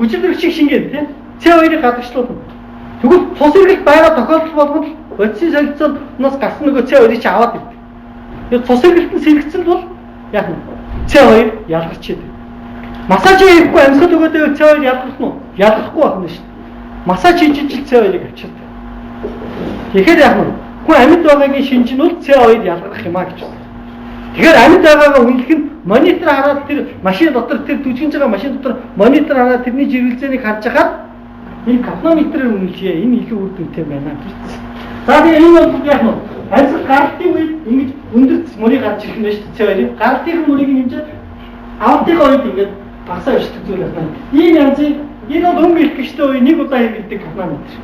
Хүчил төрөгчийг шингээн тийм. С2-ыг гадагшлуулна. Тэгвэл цус эргэлт байгаа тохиолдол болгоно л бодисын солилцооноос гарсан нөгөө С2-ыг чи аваад ирдэг. Тэгэхээр цус эргэлт нь сэргэцэн бол яах нь С2 ялгарч идэг. Массаж хийхгүй амьсгал өгөөд байвал С2 ялгарх нь уу? Ялгахгүй байх нь шүү дээ. Массаж хийж ижил С2-ыг авчирдаг. Тэгэхээр яах нь хүн амьд байгаагийн шинж нь бол С2 ялгарх юм а гэж байна. Тэгэхээр амьд байгаагаа үнэлэх нь монитор хараад тэр машин дотор тэр түжигнж байгаа машин дотор монитор хараад тэрний жиргэлзээнийг харж хахад энэ капнометрээр үнэлье. Энэ илүү үр дүнтэй байна гэж. За тэгээ энэ бол яах нь амьсгал гаралтын үед ингэж өндөр мөрийг гарч ирэх нь шүү дээ. С2-ыг гаралтын мөрийг хэмжээд авалтын үед ингэж багасаа өсдөг зүйл байна. Ийм янзын энэ бол өнгө илтгэжтэй үе нэг удаа хэрэглэдэг капнометр.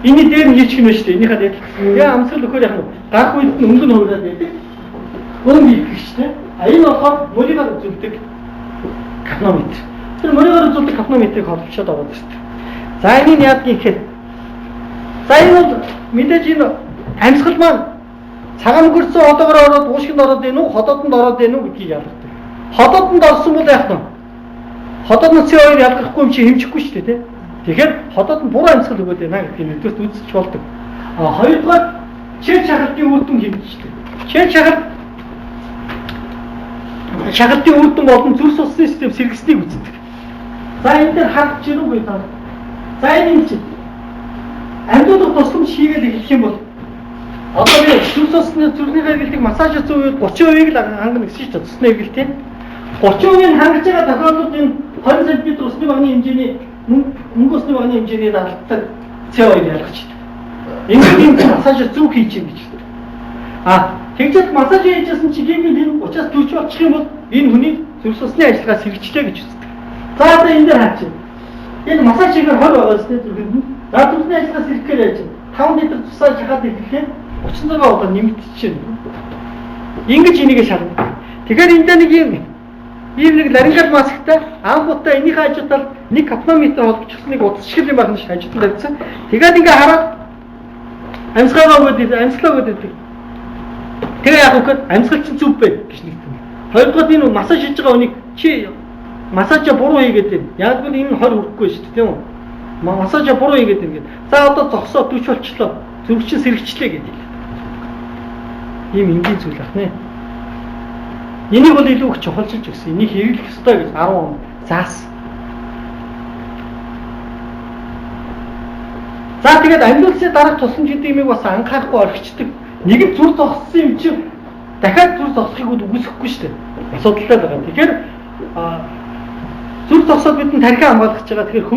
Эний дээр нь хийчих юм байна шүү дээ. Энийхээ дээр. Тэгээ амьсгал өгөхөөр яах нь гарах үед нь өнгө нь хувираад байдаг. Өнгө илтгэжтэй. А энэ болохоор мөрийгээр үзүүлдэг капнометр. Тэр мөрийгээр үзүүлдэг капнометрийг холбочоод аваад ирдэг. За энийг яадгийг гэхээр за энэ бол мэдээж энэ амьсгал маань цагаан мөнгөрсөн ходоогоор ороод уушгинд ороод байна уу, ходоодонд ороод байна уу гэдгийг ялгадаг. Ходоодонд орсон бол яах нь? Ходоод нь С2 ялгахгүй юм чи хэмжихгүй шүү дээ, тэ? Тэгэхээр ходоод нь буруу амьсгал өгөөд байна гэдгийг нэгдүгээрт үзэж болдог. А хоёрдугаар чэв шахалтын үр дүн хэмжиждэг. Чэв шахалтын үр дүн болон зүрх судасны систем сэргэснийг үздэг. За энэ дээр харагдаж байна уу та? За энэ юм чи амьдуулах тусламж хийгээд эхлэх юм бол одоо би зүрх судасны зүрхний хэрэглэлтийг массаж хийсэн үед 30%-ийг л хангана гэсэн шүү дээ. Цусны хэрэглэлтийг 30% нь хангаж байгаа тохиолдолд энэ 20 см усны багны хэмжээний мөнгө усны багны хэмжээний даралттай С2 ялгаж байна. Ингээд энэ массаж зөв хийж юм гэж байна. А тэгжээд массаж хийжсэн чи гингэл энэ 30-аас 40 болчих юм бол энэ хүний зүрх судасны ажиллагаа сэргэжлээ гэж үздэг. За одоо энэ дээр харж байна. Энэ массаж хийхээр 20 байгаа зү зүрхэнд нь. За зүрхний ажиллагаа сэргэхээр яаж 5 литр цусаа шахаад ирэхээр 36 удаа нэмэгдчихэв. Ингэж энийгээ шалгана. Тэгэхээр энэ дээр нэг ийм нэг ларингал масктай ангуудаа энийхээ хажуу талд нэг капнометр холбочихсон нэг утас шиг юм байна ш хажууд нь тавьсан. Тэгээд ингээ хараад амьсгалаа өгөөд амьсгалаа өгөөд байдаг. Тэгээ яг үгээр амьсгал чинь зүв бэ гэж нэг юм. Хоёрдугаар энэ массаж хийж байгаа хүнийг чи массажаа буруу хийгээд байна. Яг л энэ 20 хүрэхгүй шүү дээ, тийм үү? Массажаа буруу хийгээд байна гэдэг. За одоо зогсоо 40 болчлоо. Зүрх чинь сэрэгчлээ гэдэг. Ийм энгийн зүйл ах нэ. Энийг бол илүү их чухалчилж өгсөн. Энийг хэрэглэх ёстой гэж 10 он заасан. За тэгээд амьдуулсны дараах тусламж гэдэг юмыг бас анхаарахгүй орхичдаг. Нэг нь зүр зогссон юм чинь дахиад зүр зогсохыг үгүйсэхгүй шүү дээ. Асуудалтай байгаа. Тэгэхээр зүр зогсоод бид тархиа хамгаалах гэж байгаа. Тэгэхээр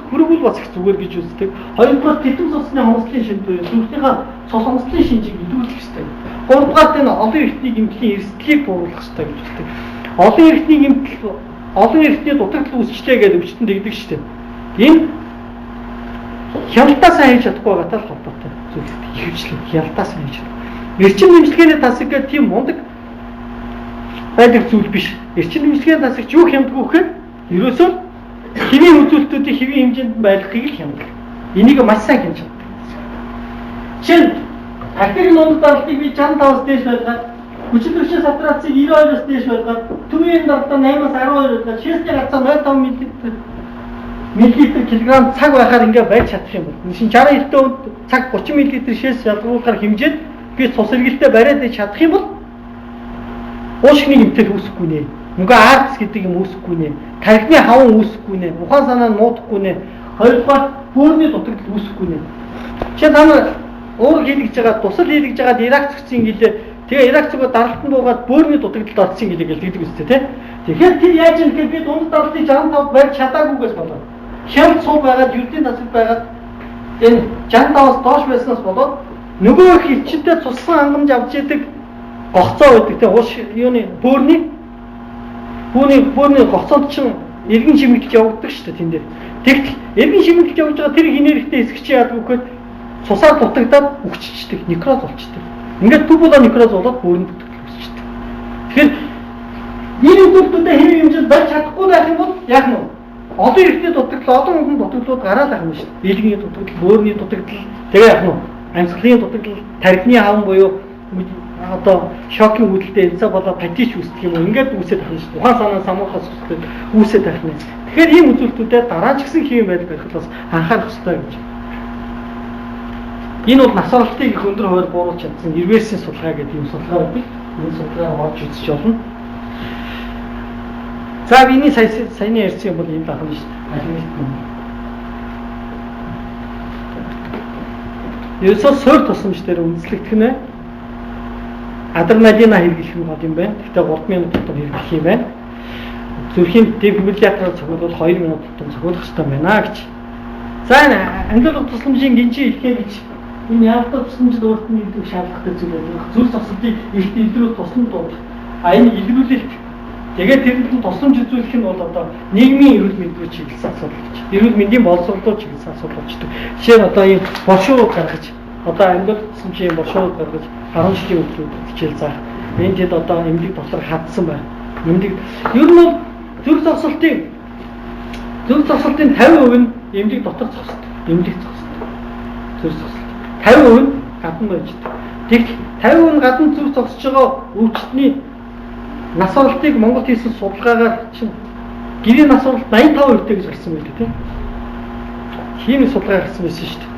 хөргөл бас их зүгээр гэж үздэг. Хоёрдугаар тэтэн цусны хомсдлын шинж буюу зүрхнийхээ цус хомсдлын шинжийг илүүрлэх ёстой. Гуравдугаар энэ олон эртний гэмтлийн эрсдлийг бууруулах ёстой гэж үздэг. Олон эртний гэмтэл, олон эртний дутагдал үүсчлээ гэдэг өвчтөн тэгдэг шүү дээ. Энэ хяналтаа сайн хийж чадахгүй байгаатай л холбоотой зүйл ихэвчлэн хяналтаа сайн хийж чадахгүй. Эрчим нэмжлэгээний тасаг гэх тийм мундаг байдаг зүйл биш. Эрчим нэмжлэгээний тасагч юу хямдгүй гэхээр ерөөсөө хэвийн үзүүлэлтүүдийг хэвийн хэмжээнд байлгахыг л хямдаг. Энийг маш сайн хянаж чаддаг. Жишээ нь артерийн дунд даралтыг би 65-аас дээш байлгаад, хүчин төршийн сатурацийг 92-оос дээш байлгаад, төвийн даралтаа 8-аас 12 байлгаад, шээсний гарцаа 0.5 мл килограмм цаг байхаар ингээ байж чадах юм бол. Шин 60 элдэн цаг 30 мл шээс ялгаруулахаар хэмжээд би цус эргэлтээ бариад иж чадах юм бол уушгины гэмтэл үүсэхгүй нэ. Нүгэ ардс гэдэг юм үүсэхгүй нэ. Тархины хаван үүсэхгүй нэ. Ухаан санаа нь муудахгүй нэ. Хоёрдугаар бөөрийн дутагдал үүсэхгүй нэ. Жишээ та нар уурга хийлгэж байгаа, тусал хийлгэж байгаад Ирак зөксөн гэлээ. Тэгээ Ирак зүгөө даралтанд буугаад бөөрийн дутагдалд орсон гэлээ гэлдэг үстэй тий. Тэгэхээр тэр яаж юм гэхээр би дунд даралтыг 65 барьж чадаагүйгээс болоод хямд суу байгаад ердийн тасаг байгаад энэ 65-аас доош байснаас болоод нөгөө их ичэнтэй цуссан хангамж авч идэг гогцоо байдаг тий. Ууш юуны бөөрийн гогцоонд чинь эргэн шимэглэж явагддаг шүү дээ тэн дээр. Тэгтэл эргэн шимэглэж явж байгаа тэр хинээрхтэй хэсэг чи яадаг вэ гэхээр цусаар дутагдаад үхчихдэг, некроз болчдөг. Ингээд тубула некроз болоод бөөрийн дутагдал үүсчдэг. Тэгэхээр энэ үзүүлэлтүүдээ хэвийн хэмжээнд барьж чадахгүй байх юм бол яах нь вэ? Олон эртний дутагдал, олон хүн дутагдлууд гараад байх юм шүү дээ. Дийлгийн дутагдал, бөөрийн дутагдал, тэгээ яах нь вэ? Амьсгалын дутагдал, тархины хаван буюу одоо шокийн үүдэлтэй энцаа болоод патич үүсдэг юм уу? Ингээд үүсээд байх юм шүү дээ. Ухаан санаа самуухаас үүсээд байх нь. Тэгэхээр ийм үзүүлэлтүүдэд дараа ч гэсэн хэвийн байдал барих бас анхаарах ёстой гэж. Энэ бол нас оролтыг их өндөр хувиар бууруулж чадсан реверсийн судалгаа гэдэг юм судалгаа байдаг. Энэ судалгаа орж үзэж болно. За биний саяны ярьсан юм бол энэ дахна шүү дээ. Алгоритм. Ерөөсөө суур тусламж дээр үндэслэгдэх нэ. Адреналина хэрэглэх нь гол юм байна. Гэхдээ 3 минут тутам хэрэглэх юм байна. Зүрхийн дефибриллятороор цохиулбал 2 минут тутам цохиулах ёстой байна гэж. За энэ амьдлах тусламжийн гинжи ихэхэ гэж энэ яалтаа тусламжид өөрт нь илүү шаардлагатай зүйл байдаг. Зүрх зогсолтыг ихт илрүүл туслан дуудах. А энэ илрүүлэлт тэгээд тэрэнд нь тусламж үзүүлэх нь бол одоо нийгмийн эрүүл мэнд рүү чиглэсэн асуудал гэж. Эрүүл мэндийн боловсрол руу чиглэсэн асуудал болчдөг. Жишээ нь одоо ийм боршуу гаргаж одоо амьдрал тусламжийн боршуу гаргаж 10 жилийн өдрүүд хичээл заах. Энэ тэд одоо эмнэлэг дотор хадсан байна. Эмнэлэг ер нь бол зүрх зогсолтын 50% нь эмнэлэг дотор зогсдог. Эмнэлэг зогсдог. Зүрх зогсолт. 50% нь гадна байж байгаа. Тэгтэл 50% нь гадна зүрх зогсож байгаа өвчтний нас оролтыг Монголд хийсэн судалгаагаар чинь гэрийн нас оролт 85% гэж гарсан байлээ тийм. Тийм судалгаа гарсан байсан шүү дээ.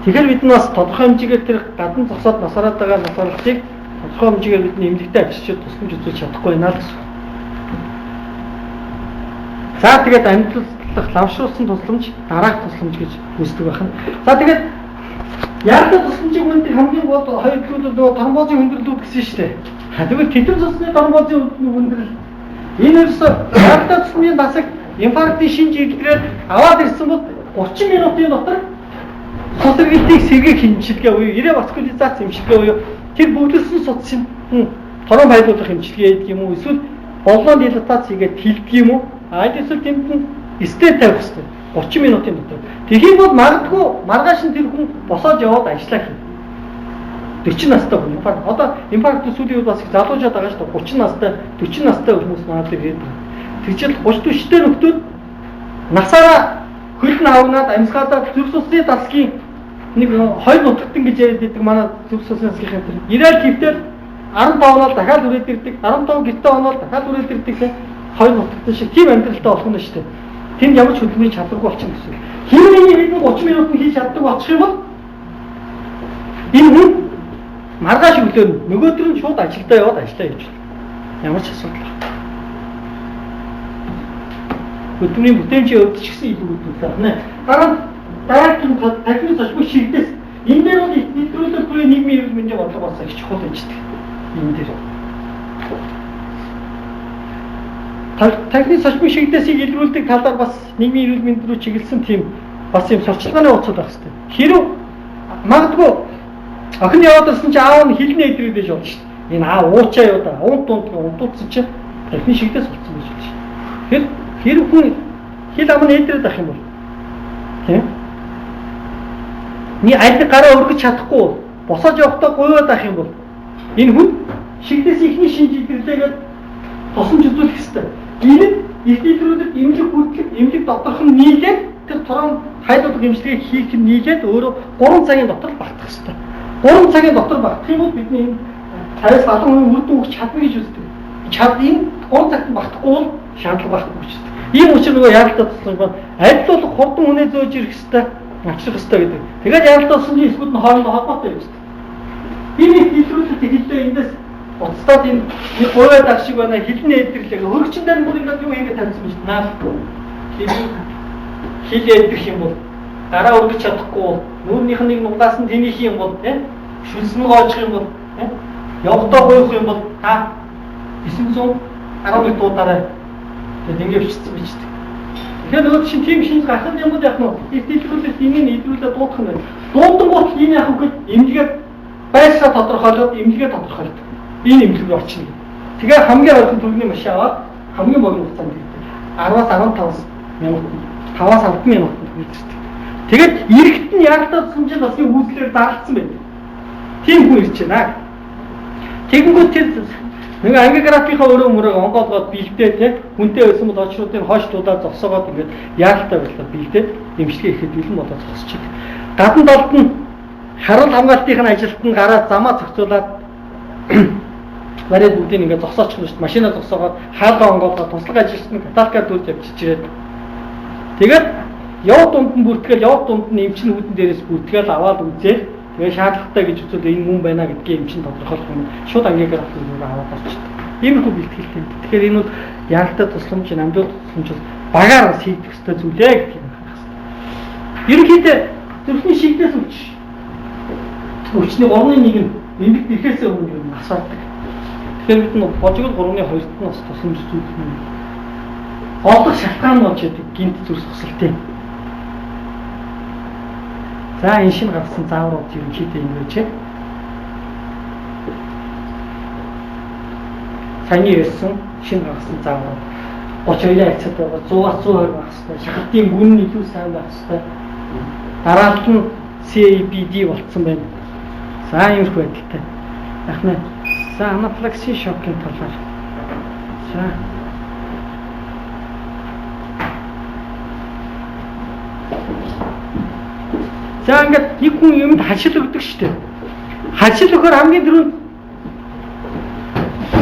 Тэгэхээр бид нас тодорхой хэмжээгээр тэр гадна зогсоод нас ороод байгаа нас оролтыг тодорхой хэмжээгээр бид эмнэлэгтээ авчиж тусламж үзүүлж чадахгүй байна л гэсэн. За тэгээд амьдлах лавшруулсан тусламж дараах тусламж гэж үздэг байна. За тэгээд яаралтай тусламжийг хүндэх хамгийн гол хоёр зүйл нөгөө тромбозын хүндрэлүүд гэсэн шүү дээ. Тэгвэл тэтэн цусны тромбозын хүндрэл энэ ерөөсөө яаралтай тусламжийн дасаг инфарктын шинж илрээд аваад ирсэн бол 30 минутын дотор цус эргэлтийг сэргээх эмчилгээ буюу реваскуляризац эмчилгээ буюу тэр бөглөсөн судсын тромб хайлуулах эмчилгээ гэдэг юм уу эсвэл боллон дилатац хийгээд хилдэг юм уу? А эсвэл тэнд нь стент тавих хэрэгтэй. 30 минутын дотор. Тэгэх юм бол магадгүй маргааш нь тэр хүн босоод яваад ажиллаа хий. 40 настай хүн инфаркт. Одоо инфаркт сүүлийн үед бас их залуучууд байгаа шүү дээ. 30 настай, 40 настай хүмүүс манад ирээд байгаа. Тэгжэл 30 40-тэй нөхдүүд насаараа хөл нь авнаад амьсгаалаад зүрх судасны дасгийн нэг хоёр нутагтан гэж яриад байдаг манай зүрх судасны дасгийнхаа тэр. Ирээл хөвтөл 15 оноод дахиад үрээд ирдэг, 15 гэртээ оноод дахиад үрээд ирдэг хоёр нутагтан шиг тийм амьдралтай болох нь шүү дээ. Тэнд ямар ч хөдөлмөрийн чадваргүй болчихно гэсэн. Хэрвээ энэ бид 30 минутанд хийж чаддаг болчих юм бол энэ хүн маргааш өглөө нөгөөдөр нь шууд ажилдаа яваад ажиллаа хийж байна. Ямар ч асуудал байхгүй. Хөдөлмөрийн бүтээмжийн хувьд ч гэсэн илүү хөдөлмөрлөх нэ. Дараа нь дараагийн тархины зочмог шигдээс энэ дээр бол нэвтрүүлэг бүрийн нийгмийн эрүүл мэндийн бодлого бас их чухал байж байгаа. Энэ дээр тархины сошмог шигдээсийг илрүүлдэг талаар бас нийгмийн эрүүл мэнд рүү чиглэсэн тийм бас юм сурчлагын утсууд байх хэрэгтэй. Хэрв магадгүй охин яваад ирсэн чинь аав нь хилний эдрээд байж болно шүү дээ. Энэ аав уучаа юу да уун дунд унтуулсан чинь тархины шигдээс болсон байж болно шүү. Тэгэхээр хэрв хүн хил ам нь эдрээд ах юм бол тийм ни аль гараа өргөж чадахгүй босож явахдаа гуйваад ах юм бол энэ хүн шигдээс ихний шинж илэрлээгээд тусламж үзүүлэх ёстой. Энэ нь их илрүүлэлт эмнэлэг бүртгэх, эмнэлэг доторх нь нийлээд тэр торон хайлуулах эмчилгээг хийх нь нийлээд өөрөө 3 цагийн дотор багтах ёстой. 3 цагийн дотор багтах юм бол бидний энэ 50-70% үр дүн өгч чадна гэж үздэг. Чад энэ 3 цагт багтахгүй бол шаардлага байхгүй гэж үздэг. Ийм учраас нөгөө яаралтай тусламж маань аль болох хурдан хүнээ зөөж ирэх ёстой, авчрах ёстой гэдэг. Тэгээд яаралтай тусламжийн хэсгүүд нь хоорондоо холбоотой юм шүү дээ. Энэ их илрүүлэлт эхэллээ эндээс уцтаад энэ нэг гуйваад ах шиг байна хилний эдэрлээ. Хөргөчн дээр бүр ингээд юу хийгээд тавьсан юм шүү дээ. Наад хил эдрэх юм бол гараа өргөж чадахгүй бол нүүрнийх нь нэг нугаас нь тэнийх юм бол тий шүлсэн гоожих юм бол тий явхдаа гуйх юм бол та 911 дуудараа тэгээд ингэ бичсэн бичдэг. Тэгэхээр нөгөө чинь тийм шинж гарах юм бол яг нь их дэлгэрүүлэлт энийг илрүүлээд дуудах нь байна. Дуудангуут энэ яг үгээд эмнэлгээ байсаа тодорхойлоод эмнэлгээ тодорхойлдог. Энэ эмнэлэг рүү очно. Тэгээ хамгийн ойрхон төвний машин аваад хамгийн богино хугацаанд ирдэг. 10-аас 15 минут, 5-аас 10 минутанд хүрдэг. Тэгээд иргэд нь яаралтай тусламжийн засгийн үүслээр зарлцсан байдаг. Тийм хүн ирж байна. Тэгэнгүүт тэр нэг ангиографийнхаа өрөө мөрөг онгоолгоод бэлдээ те хүнтэй байсан бол очруудын хойш дуудаад зогсоогоод ингээд яаралтай байдлаар бэлдээд эмчилгээ ихэд бэлэн болоод зогсчих. Гадна талд нь харуул хамгаалтын ажилт нь гараад замаа зохицуулаад Бариад бүгдийг ингээд зогсоочихно шүү дээ. Машина зогсоогоод хаалга онгоолгоо туслах ажилчид нь каталка дүүрч явчих ирээд. Тэгээд яв дунд нь бүртгэл, яв дунд нь эмчин хүүдэн дээрээс бүртгэл аваад үзээ. Тэгээ шаардлагатай гэж үзвэл энэ мөн байна гэдгийг эмчин тодорхойлох юм. Шууд ангигаар авах юм аваад орчдөг. Иймэрхүү бэлтгэлтэй. Тэгэхээр энэ бол яалтай тусламж, намдуул тусламж бол багаар бас хийх ёстой зүйлээ гэдгийг анхаарах ёстой. Ерөнхийдөө зүрхний шигдээс өвч. Өвчний 3-1 нь эмгэг ирэхээс өмнө юм асуудаг. Тэгэхээр бид нь божигл 3-2-т нь бас тусламж үзүүлэх юм. Олох шалтгаан нь болж яадаг гинт зүрх цогцолтой. За энэ шинэ гарсан зааврууд ерөнхийдөө энэ байж. Саяны ярьсан шинэ гарсан зааврууд 32-ийн харьцаад байгаа 100-аас 120 байх хэрэгтэй. Шахалтын гүн нь илүү сайн байх хэрэгтэй. Дараалал нь CABD болцсон байна. За иймэрхүү байдалтай. Яг нь за анафилаксийн шокын талаар. За За ингээд нэг хүн юмд хашил өгдөг шүү дээ. Хашил өгөхөр хамгийн түрүүнд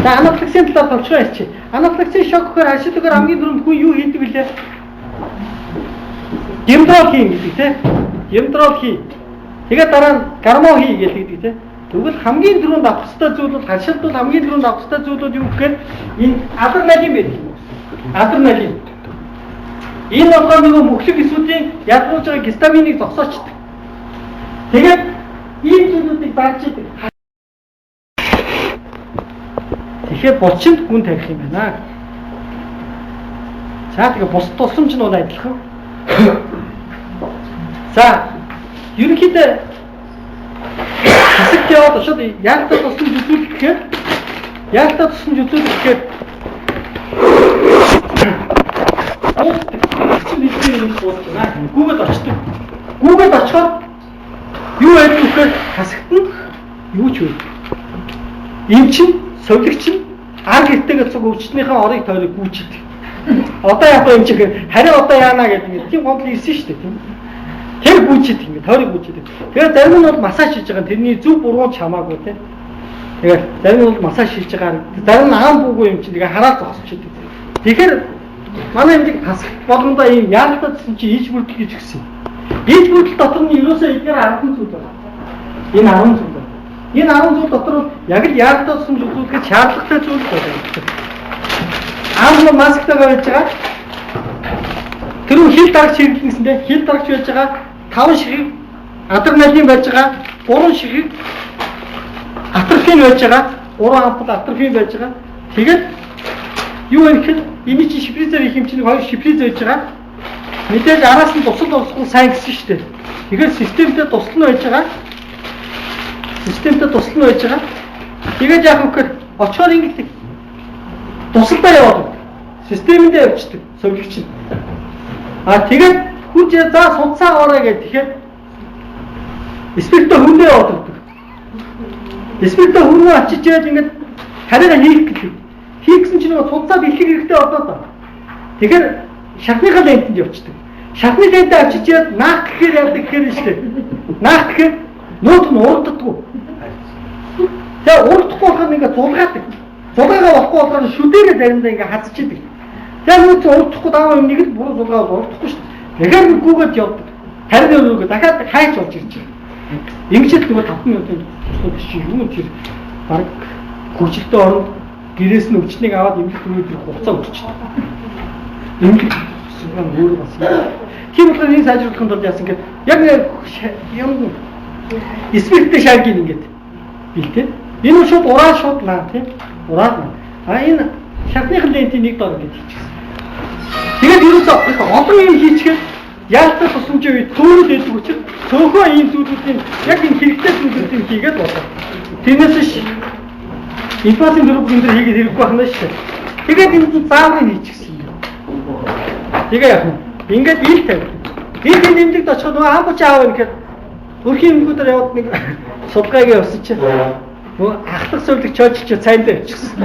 за анафилаксийн талаар товчхон ярьчих. Анафилаксийн шок гэхээр хашил өгөхөр хамгийн түрүүнд хүн юу хийдэг вүлээ? Гемдрол хий гэдэг тийм. Гемдрол хий. Тэгээд дараа нь гармо хий гэдэг тийм. Тэгвэл хамгийн түрүүнд авах ёстой зүйл бол хашилд бол хамгийн түрүүнд авах ёстой зүйл бол юу гэхээр энэ адреналин байдаг юм. Адреналин. Энэ болохоор нөгөө мөхлөг эсүүдийн ядруулж байгаа гистаминыг зогсоочдөг. Тэгээд ийм зүйлүүдийг дарж идэг. Тэгэхээр булчинд гүн тавих юм байна. За тэгээ бус тусламж нь бол адилхан. За ерөнхийдөө хэсэгт яваад шууд яалтаа тусламж үзүүлэх гэхээр яалтаа тусламж үзүүлэх гэхээр чинь хэлсэн юм буудаж байна. Гүүгээд очдог. Гүүгээд очихоор юу байдаг вэ гэхээр хасагт нь юу ч байдаг. Эмчин, совилогч нь ар гэртэйгээ цуг өвчтнийхээ орыг тойрог гүйчдэг. Одоо яг юм чи харин одоо яана гэдэг юм. Тийм гомдол ирсэн шүү дээ тийм. Тэр гүйчдэг ингээ тойрог гүйчдэг. Тэгээд зарим нь бол массаж хийж байгаа. Тэрний зөв буруу ч хамаагүй тийм. Тэгээд зарим нь бол массаж хийж байгаа. Зарим нь аам буугүй юм чинь тэгээ хараад зогсож идэг. Тэгэхээр манай эмнэлэг тасах болгондоо ийм яалтаа гэсэн чи иж бүрдэл гэж гисэн. Иж бүрдэл дотор нь ерөөсөө эдгээр 10 зүйл байна. Энэ 10 зүйл байна. Энэ 10 зүйл дотор бол яг л яалтаа тусламж үзүүлэхэд шаардлагатай зүйл байна. Аам масктайгаа байж байгаа. Тэр нь хил дарагч хэрэглэн гэсэн дээ. Хил дарагч байж байгаа. 5 ширхэг адреналин байж байгаа. 3 ширхэг атрофин байж байгаа. 3 ампул атрофин байж байгаа. Тэгээд юу вэ гэхээр эний чи шипризээр их юм чинь 2 шиприз байж байгаа. Мэдээж араас нь тусал тусгал сайн гэсэн шүү дээ. Тэгэхээр системтэй туслан байж байгаа. Системтэй туслан байж байгаа. Тэгээд яах вэ гэхээр очихоор ингэдэг. Тусалдаа яваад өгдөг. Системэндээ явчихдаг совилогч нь. А тэгээд хүн за судсаа ороо гэх тэгэхээр спиртээ хүндээ яваад өгдөг. Спиртээ хүнөө очиж яад ингээд хараа хийх гэдэг. Хийх гэсэн чинь нөгөө судсаа бэлхэх хэрэгтэй болоо доо. Тэгэхээр шатныхаа лентэнд явчихдаг. Шатны лентэд очиж яад наах гэхээр яадаг гэхээр нь шүү дээ. Наах гэхээр нууц нь урддаггүй. Тэгээ урдахгүй болохоор ингээд зулгаадаг. Зулгаагаа болохгүй болохоор шүдээрээ заримдаа ингээд хазчихдаг. Тэгээ нууц урдахгүй дааваа юм нэг л буруу зулгаа бол урдахгүй шүү дээ. Тэгэхээр гүгээд явдаг. Харин нөгөө дахиад хайч болж ирж байгаа. Ингэж л нөгөө 5 минутын туслах чи юу тэр баг хөгжилтэй оронд гэрээс нь өвчнийг аваад эмнэлэг рүү ирэх хугацаа өччихдэг. Эмнэлэг гэсэн өөрөө бас. Тийм болохоор энэ сайжруулахын тулд яасан гэхээр яг юм спирттэй шаргийг ингээд бэлтээ. Энэ шууд ураа шууд лаа тийм. Ураа лаа. А энэ шатныхан лентийн нэг дор ингээд хийчихсэн. Тэгээд ерөөсөө их олон юм хийчихээр яалтаа тусламжийн үед цөөрөл өгдөг учраас цөөхөн ийм зүйлүүдийн яг энэ хэрэгтэй зүйлүүдийг хийгээд болоо. Тэрнээс биш инфляцийн дөрөв энэ төр хийгээд хэрэггүй байх нь шүү дээ. Тэгээд энэ зааврыг хийчихсэн юм. Тэгээ яах вэ? Ингээд ил тавьдаг. Ил энэ эмнэлэгт очиход нөгөө амбуч аав гэхээр өрхийн эмнэлгүүдээр яваад нэг судалгааг явсан чинь нөгөө ахлах совилогч очиж цайндаа явчихсан.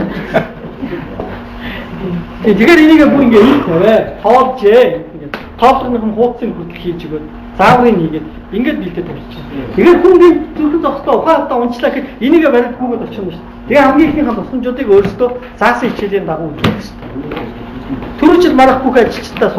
Тэгэхээр энийг бүр ингээ ил тавиа. Тоолжээ. Ингээд тоолгоных нь хуудсыг хүртэл хийж өгөөд зааврыг хийгээд ингээд бэлдээ тавьчих. Тэгэхээр хүн би зүрхэн зогслоо ухаан автаа унчлаа гэхэд энийгээ бариад гүгээд очихно шүү дээ. Тэгээ хамгийн ихнийхэн тусламжуудыг өөрсдөө заасан хичээлийн дагуу үзүүлэх ёстой. Түрүү жил марах бүх ажилчдаа